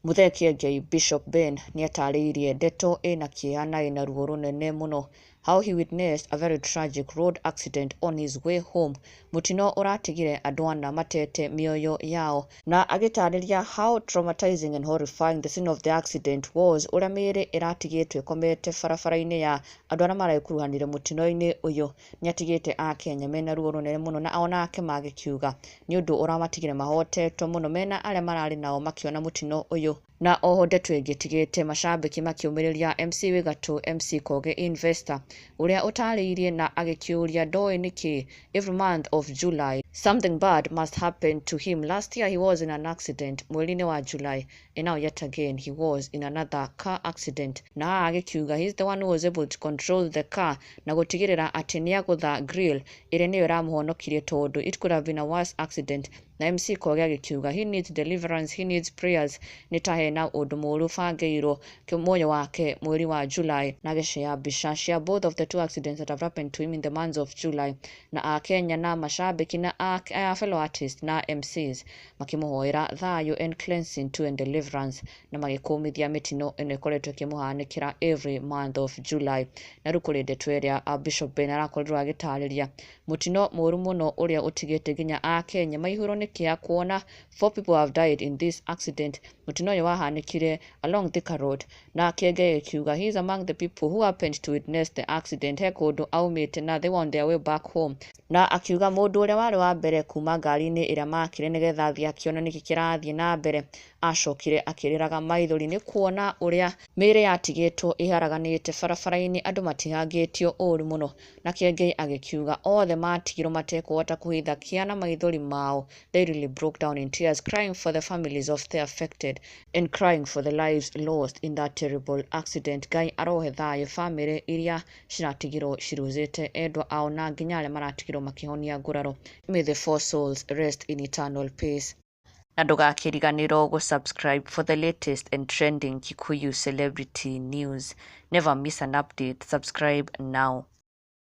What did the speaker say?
Muthee Kiengei Bishop Ben nĩatarĩirie ndeto ĩna kĩeha na ĩna ruo rũnene mũno, how he witnessed a very tragic road accident on his way home, mũtino ũratigire andũ ana matete mĩoyo yao, na agĩtarĩria how traumatizing and horrifying the scene of the accident was, ũrĩa mĩĩrĩ ĩratigĩtwo ĩkomete barabara-inĩ ya andũ arĩa marekuruhanire mũtino-inĩ ũyũ. Nĩatigĩte akenya mena ruo rũnene mũno, na onake magĩkiuga nĩ ũndũ ũramatigire mahotetwo mũno mena arĩa mararĩ nao makĩona mũtino ũyũ. Na oho ndeto ĩngĩ ĩtigĩte macambĩki makĩũmĩrĩria MC Wĩgatũ MC Koge Investor, ũrĩa ũtarĩirie na agĩkĩũria ndoĩ nĩkĩ every month of July something bad must happen to him. Last year he was in an accident mweri-inĩ wa July, and now yet again he was in another car accident. Na haha agĩkiuga he's the one who was able to control the car na gũtigĩrĩra atĩ nĩagũtha grill ĩrĩa nĩyo ĩramũhonokirie, tondũ it could have been a worse accident. Na MC Koge agĩkiuga he needs deliverance, he needs prayers, nĩ ta hena ũndũ mũũru ũbangĩirwo muoyo wake mweri wa July, na agĩshare mbica cia both of the two accidents that have happened to him in the months of July. Na akenya na macambĩki na a fellow artists na MCs makĩmũhoera thayũ and cleansing too and deliverance, na magĩkũmithia mĩtino ĩno ĩkoretwo ĩkĩmũhanĩkĩra every month of July. Na rĩu kũrĩ ndeto ĩrĩa Bishop Ben arakorirwo agĩtarĩria mũtino mũũru mũno ũrĩa ũtigĩte nginya akenya maihũrwo nĩ kĩeha kuona four people have died in this accident. Mũtino ũyũ wahanĩkire along Thika Road, na Kiengei akiuga he is among the people who happened to witness the accident, he kũndũ aumĩte na they were on their way back home, na akiuga mũndũ ũrĩa warĩ wa mbere kuma ngari-inĩ ĩrĩa makire nĩgetha athiĩ akĩona nĩkĩ kĩrathiĩ na mbere acokire akĩrĩraga maithori nĩ kuona ũrĩa mĩĩrĩ yatigĩtwo ĩharaganĩte barabara-inĩ, andũ matihangĩtio ũru mũno. Na Kiengei agĩkiuga othe matigirwo matekũhota kũhitha kĩa na maithori mao. They really broke down in tears, crying for the families of the affected and crying for the lives lost in that terrible accident. Ngai arohe thayũ bamĩrĩ iria ciratigirwo ciruzĩte endwa ao na nginya arĩa maratigirwo makĩhonia nguraro. May the four souls rest in eternal peace. Na ndũgakĩriganĩrwo gũ-subscribe for the latest and trending Kikuyu celebrity news. Never miss an update. Subscribe now.